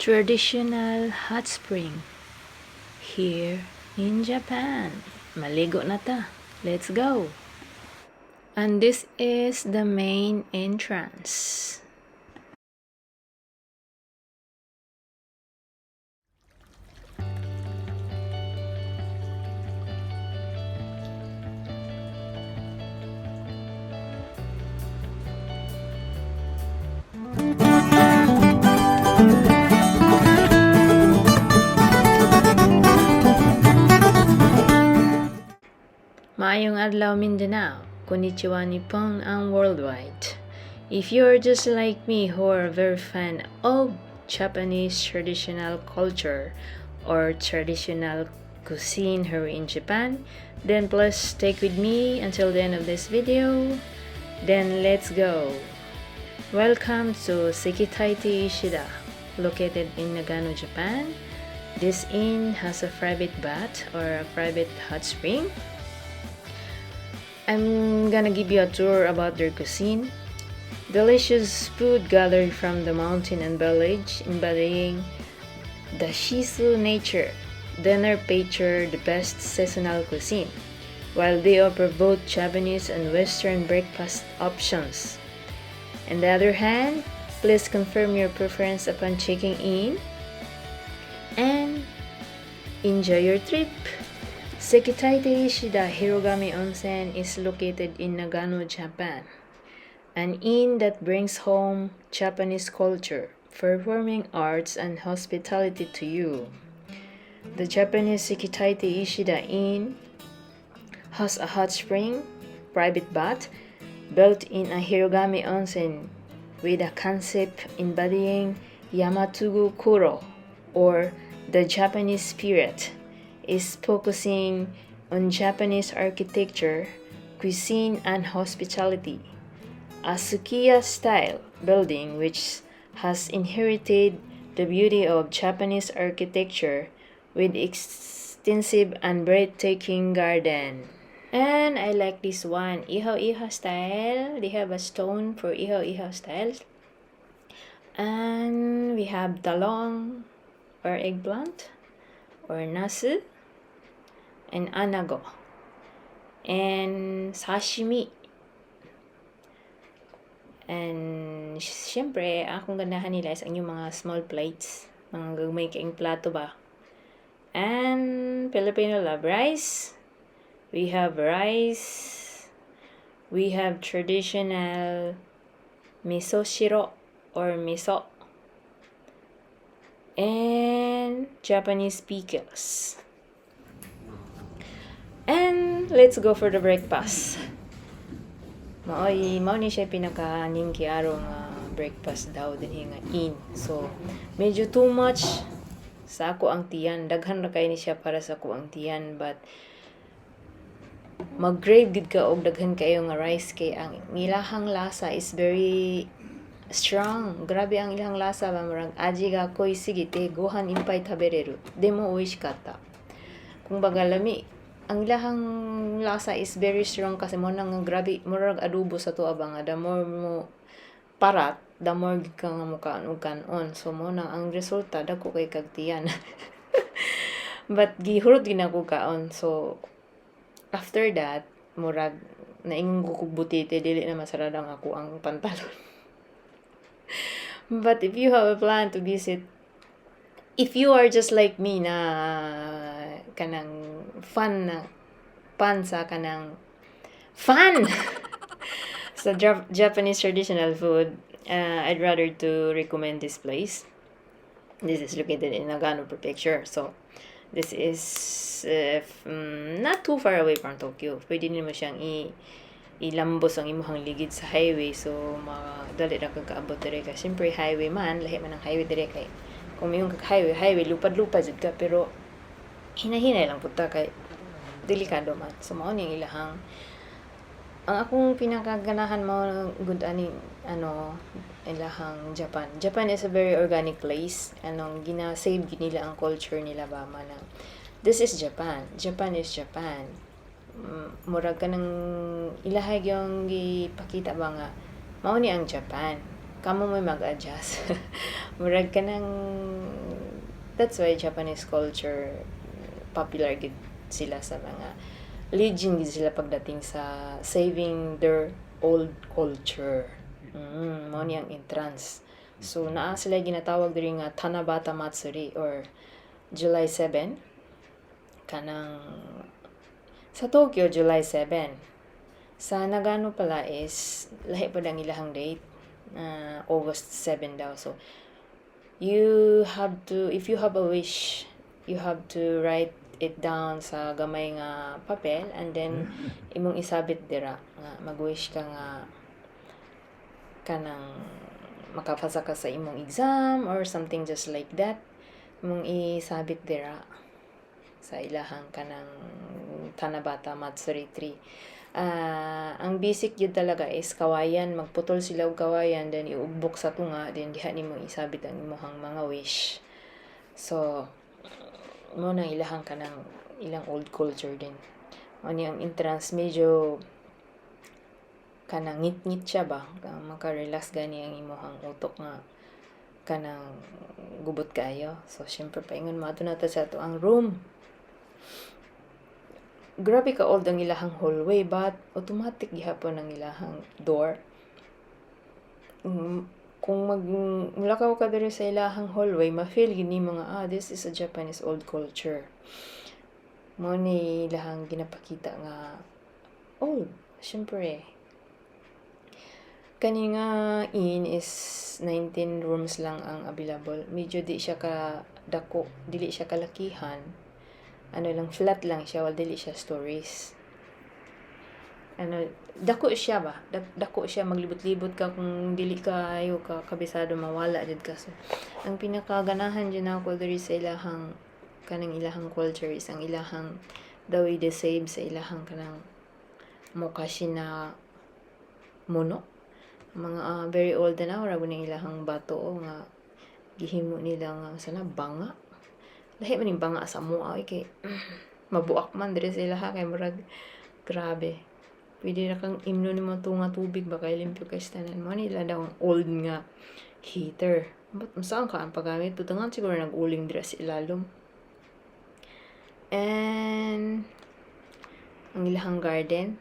Traditional hot spring here in Japan. Maligo na ta. Let's go. And this is the main entrance. Maayong adlaw, Mindanao. Konnichiwa, Nippon and worldwide. If you're just like me who are very fan of Japanese traditional culture or traditional cuisine here in Japan, then please stay with me until the end of this video. Then let's go. Welcome to Sekitei Ishida, located in Nagano, Japan. This inn has a private bath or a private hot spring. I'm gonna give you a tour about their cuisine. Delicious food gathered from the mountain and village, embodying the Shiso nature. Dinner feature the best seasonal cuisine, while they offer both Japanese and Western breakfast options. On the other hand, please confirm your preference upon checking in and enjoy your trip. Sekitei Ishida Hirogami Onsen is located in Nagano, Japan. An inn that brings home Japanese culture, performing arts, and hospitality to you. The Japanese Sekitei Ishida Inn has a hot spring, private bath, built in a Hirogami Onsen with a concept embodying Yamato-Kuro, or the Japanese spirit, is focusing on Japanese architecture, cuisine, and hospitality. A Sukiya-style building which has inherited the beauty of Japanese architecture with extensive and breathtaking garden. And I like this one, Ihaw Ihaw style. They have a stone for Ihaw Ihaw style. And we have talong or eggplant or nasu and anago and sashimi. And syempre, akong ganahan nila is ang yung mga small plates, mga gagmay kaing plato ba. And Filipino love rice. We have rice. We have traditional miso shiro or miso. And Japanese pickles. And let's go for the breakfast. Maoy mao ni siya pinaka ninki araw nga breakfast daw dinhi nga inn. So medyo too much sa ako ang tiyan. Daghan ra kay ni siya para sa ako ang tiyan, but mag-crave gid ka og daghan kayo nga rice kay ang ilahang lasa is very strong. Grabe ang ilang lasa ba, murag aji ga koi sugite gohan ippai tabereru. Demo oishikatta. Kung baga lami ang ilahang lasa is very strong kasi mo nang grabe, murag adobo sa tuwa ba nga the more mo parat, the more gid ka nga mukaon og kanon. So mo nang ang resulta, dako kay kag tiyan. But gihurot gid nako kaon. So after that, murag naingon ko kog butite, dili na masarado ang ako ang pantalon. But if you have a plan to visit, if you are just like me na kanang fan na fan sa kanang fan sa Japanese traditional food, I'd rather to recommend this place. This is located in Nagano Prefecture. So, this is not too far away from Tokyo. Pwede nimo siyang ilambos ang imuhang ligid sa highway, so madali ra kag kaabot dire kay siyempre highway man, lahi man ang highway dire kay kung moingon kag highway highway, lupad-lupad jud ka, pero hinay-hinay lang pud ta kay delikado man. So mao ni ang ilahang, ang akong pinakaganahan mao gud ani ano ilahang Japan. Japan is a very organic place. Anong gina-save gid nila ang culture nila ba manang this is Japan. Japan is Japan. Murag kanang ilaha yung gipakita ba nga mao ni ang Japan. Kamo may mag-adjust. Murag kanang that's why Japanese culture popular gid sila sa mga legend gid sila pagdating sa saving their old culture. Mao ni ang entrance. So naa sila ginatawag diri nga Tanabata Matsuri or July 7, kanang sa Tokyo, July 7. Sa Nagano pala is lahi pa ang ilahang date, August 7 daw. So you have to if you have a wish, you have to write it down sa gamay nga papel and then imong isabit dira nga mag-wish ka nga kanang makapasa ka sa imong exam or something just like that, imong isabit dira sa ilahang kanang Tanabata Matsuri tree. Ang basic yun talaga is kawayan, magputol sila og kawayan, then iugbok sa tunga, then diha nimo isabit ang imong mga wish. So mo nang ilahang kanang ilang old culture din. Mao ni ang entrance, medyo kanang ngit-ngit siya ba, maka-relax gani ang imong utok nga kanang gubot kaayo. So syempre paingon mo na ta sa ato ang room. Grabe ka old ang ilahang hallway, but automatic gihapon ang ilahang door. Kung mag mulakaw ka diri sa ilahang hallway, ma-feel gid nimo nga this is a Japanese old culture. Mao ni ilahang ginapakita nga old, syempre. Kani nga inn is 19 rooms lang ang available. Medyo di siya ka dako, dili siya kalakihan. Ano lang, flat lang siya, wal dili siya stories. Ano, dako siya ba? Dako siya, maglibot-libot ka kung dili ka ayo ka kabisado, mawala jud ka. So, ang pinakaganahan jud nako diri sa ilahang kanang ilahang culture is ang ilahang the way they save sa ilahang kanang mukashi na mono. Mga very old na ra ning ilahang bato o nga gihimo nila nga sana banga. Lahi man ning banga sa amoa oy, kay mabuak man diri sa ilaha kay murag grabe. Pwede ra kang imnon nimo tunga tubig ba kay limpyo kay tanan mo nila daw ang old nga heater. But saan ka ang paggamit? Butangan siguro nag-uling dira sa ilalom. And ang ilahang garden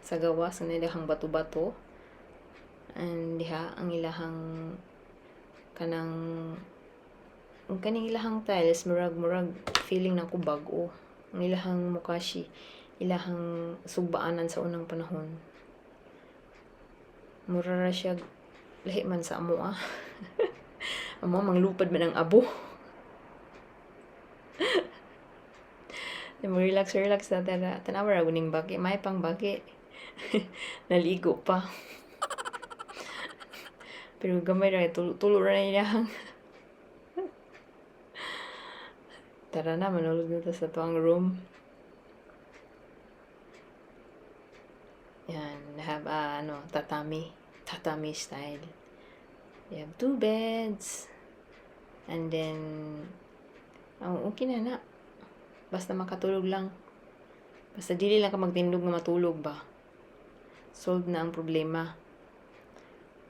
sa gawas ang ilahang bato-bato. And diha ang ilahang kanang ang kaning ilahang tiles, murag feeling nako bag-o. Ang ilahang mukashi, ilahang sugbaanan sa unang panahon. Mura ra siya lahi man sa amoa. Amo manglupad man ang abo. Mo relax relax na tara. Tanawa ra guning baki, may pang baki. Naligo pa. Pero gamay ra tulo ra na iyang. Tara na, manulog na ta sa tuang room. Yan, have ano, tatami. Tatami style. We have 2 beds. And then, oh, okay na na. Basta makatulog lang. Basta dili lang ka magtindog nga matulog ba. Solve na ang problema.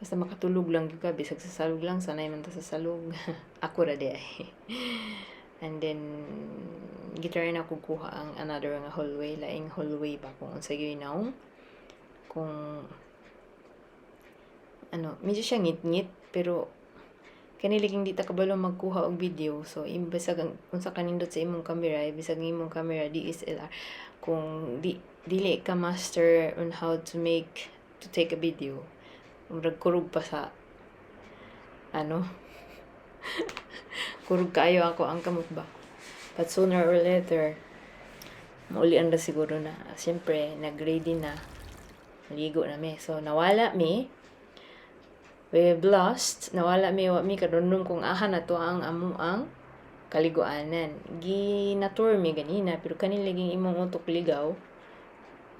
Basta makatulog lang gyud ka, bisag sa salog lang, sanay man ta sa salog. Ako ra di ay. And then, gitry na ko kuha ang another nga hallway, laing hallway ba kung unsa gyud naong. Kung ano, medyo siya ngit-ngit, pero kani laging di ta kabalo magkuha og video. So imbesag ang unsa kanindot sa imong camera, bisag ang imong camera DSLR, kung di dili ka master on how to take a video, murag kurog pa sa ano, kurog kaayo ako ang kamot ba. But sooner or later, maulian ra siguro na. Siyempre, nag-ready na. Maligo na mi. So, nawala mi. We've lost. Nawala mi. Wa mi kadundong kung aha na to ang amo ang kaliguanan. Ginatour mi ganina, pero kanin laging imong utok ligaw.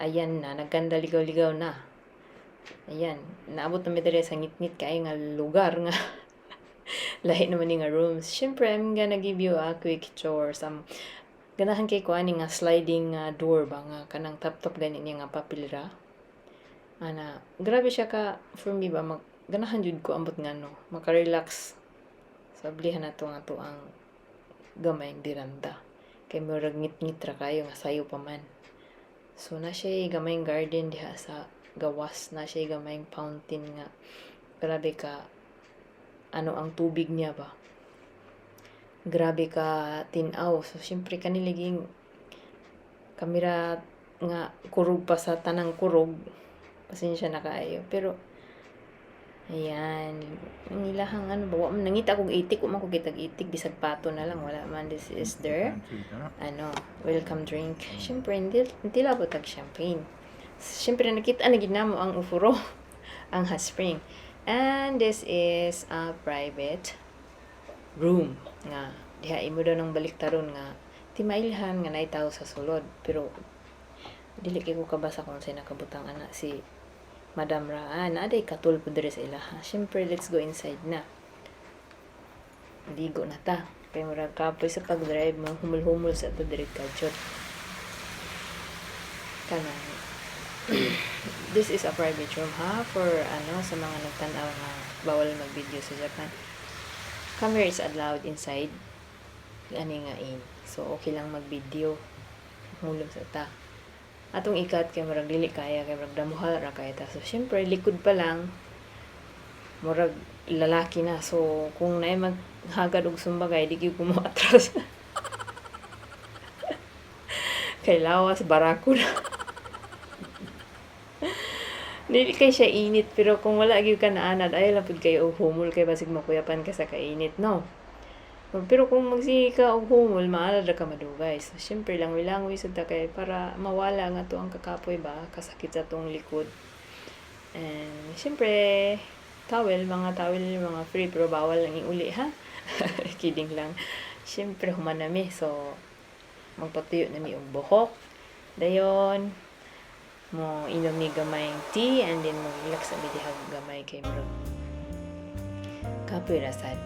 Ayan na, nagkanda ligaw-ligaw na. Ayan, naabot na mi diri sa ngit-ngit kaayo nga lugar nga lahi naman ni nga rooms. Siyempre, I'm gonna give you a quick tour. Some ganahan kay ko ani nga sliding nga door ba nga kanang tap-tap gani niya nga papel ra. Ana, grabe siya ka for me ba mag Ganahan jud ko, ambot ngano maka-relax. So ablihan nato nga to ang gamayng veranda kay murag ngit-ngit ra kayo nga sayo pa man. So na siya gamayng garden diha sa gawas, na siya gamayng fountain nga grabe ka ano ang tubig niya ba. Grabe ka tin-aw. So syempre kaniliging kamera nga kurog pa sa tanang kurog. Pasensya na kaayo. Pero ayan, ang ilahang ano ba, wa man nangita kog itik, wa man ko kitag itik, bisag pato na lang, wala man. This is their ano, welcome drink. Syempre, hindi labot tag champagne. Syempre, nakita na gid namo ang ofuro, ang hot spring. And this is a private room nga diha imo daw nang baliktaron nga timailhan nga naay tawo sa sulod, pero dili kay ko kabasa kung sa nakabutang ana si Madam Raan. Aday katul po diri sa ilaha. Syempre, let's go inside na. Ligo na ta. Kay murag kapoy sa pag-drive mo, humul-humul sa to diri kadyot. Kanang this is a private room ha, for ano, sa mga nagtanaw nga bawal mag-video sa Japan. Camera is allowed inside ani nga inn. So okay lang mag-video. Hulom sa ta. Atong ikat kay murag dili kaya kay murag damuhal ra kaya ta. So syempre likod pa lang murag lalaki na. So kung naay maghagad og sumbagay, di gyud ko mo atras. Kay lawas barako na. Dili kay siya init, pero kung wala gyud ka naanad, ayaw lang pud kayo og humol kay basig makuyapan ka sa kainit, no? Pero kung magsige ka og humol, maanad ra ka madugay. So syempre langoy-langoy sad ta kay para mawala nga to ang kakapoy ba, kasakit sa tong likod. And syempre towel, mga towel, mga free, pero bawal lang iuli ha. Kidding lang. Syempre human na mi, so magpatuyo na mi og buhok. Dayon mo inom mi gamayng tea and then mo relax ami diha gamay kay murag kapoy ra sad.